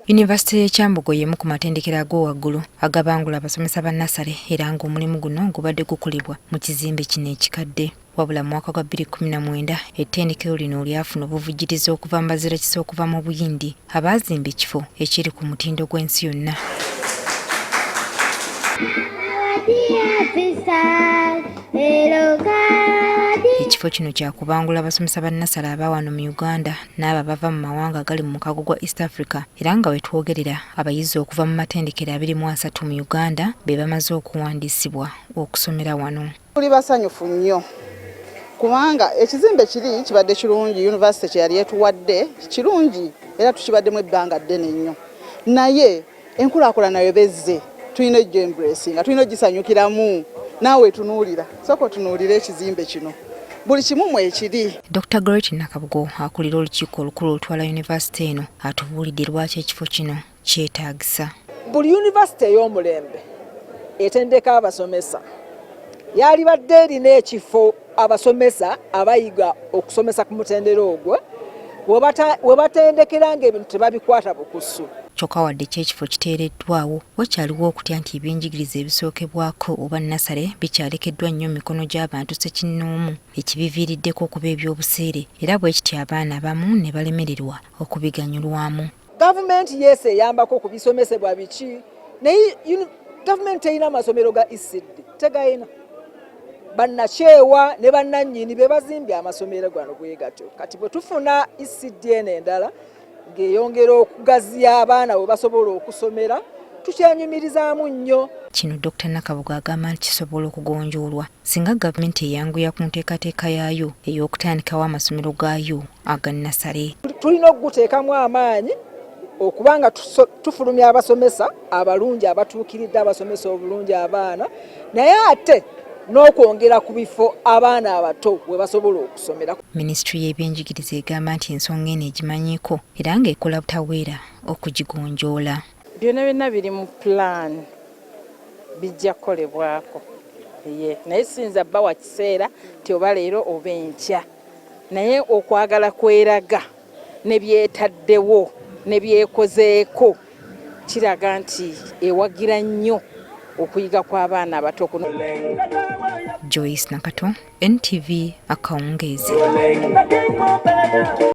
Yunivasite y'e Kyambogo y'emu ku matendekero ag'owaggulu agabangula abasomesa ba nnasale era ng'omulimu guno gubadde gukolebwa mu kizimbe kino ekikadde. Wabula mu mwaka gwa 2019 ettendekero lino lyafuna obuvujjirizi okuva mu bazirakisa okuva mu Buyindi abaazimba ekifo ekiri ku mutindo gw'ensi yonna. Ekifo kino kyakubangula abasomesa ba nnasale aba wano mu Uganda n'abo abava mu mawanga agali mu mukago gwa East Africa era nga wetwogerera abayizi okuva mu matendekero 23 mu Uganda be bamaze okuwandiisibwa okusomera wano. Tuli basanyufu nnyo kubanga ekizimbe kiri kibadde kirungi, yunivasite kye yali etuwadde kirungi era tukibaddemu ebbanga ddene nnyo, naye enkulaakulana yo bezze tulina ejjo embrace nga tulina ogisanyukiramu. Naawe tunuulira, sooka otunuulire ekizimbe kino, buli kimu mwekiri. Dr. Gorreti Nakabugo akulira olukiiko olukulu olutwala yunivasite eno atubuulidde lwaki ekifo kino kyetaagisa. Buli yunivasite ey'omulembe etendeka abasomesa yalibadde erina ekifo abasomesa abayiga okusomesa ku mutendera ogwo we batendekera ng'ebintu tebabikwata bukusu. Kyokka wadde ky'ekifo kiteereddwawo, wakyaliwo okutya nti ebyenjigiriza ebisookebwako oba nnasale bikyalekeddwa nnyo mu mikono gy'abantu ssekinnoomu ekibiviiriddeko okuba eby'obuseere era bwe kityo abaana abamu ne balemererwa okubiganyulwamu. Gavumenti yeesi eyambako ku bisomesebwa biki, naye gavumenti terina amasomero ga ECD, tegayina. Bannakyewa ne bannannyini be bazimbye amasomero gano bwe gatyo. Kati bwe tufuna ECD eno endala ng'eyongera okugaziya abaana we basobola okusomera, tukyenyumirizaamu nnyo. Kino Dr. Nakabugo agamba nti kisobola okugonjoolwa singa gavumenti eyanguya ku nteekateeka yaayo ey'okutandikawo amasomero gaayo aga nnasale. Tulina okuguteekamu amaanyi okuba nga tufulumya abasomesa abalungi abatuukiridde abasomesa obulungi abaana, naye ate n'okwongera ku bifo abaana abato we basobola okusomera. Minisitule y'ebyenjigiriza egamba nti ensonga eno egimanyiiko era ng'ekola butaweera okugigonjoola. Byonna byonna biri mu pulaani, bijja kukolebwako ye, naye siyinza bbawa kiseera nti oba leero oba enkya, naye okwagala kweraga ne byetaddewo ne byekozeeko kiraga nti ewagira nnyo okuyiga kw'abaana abato kuno. Joyce Nakato, NTV akawungeezi.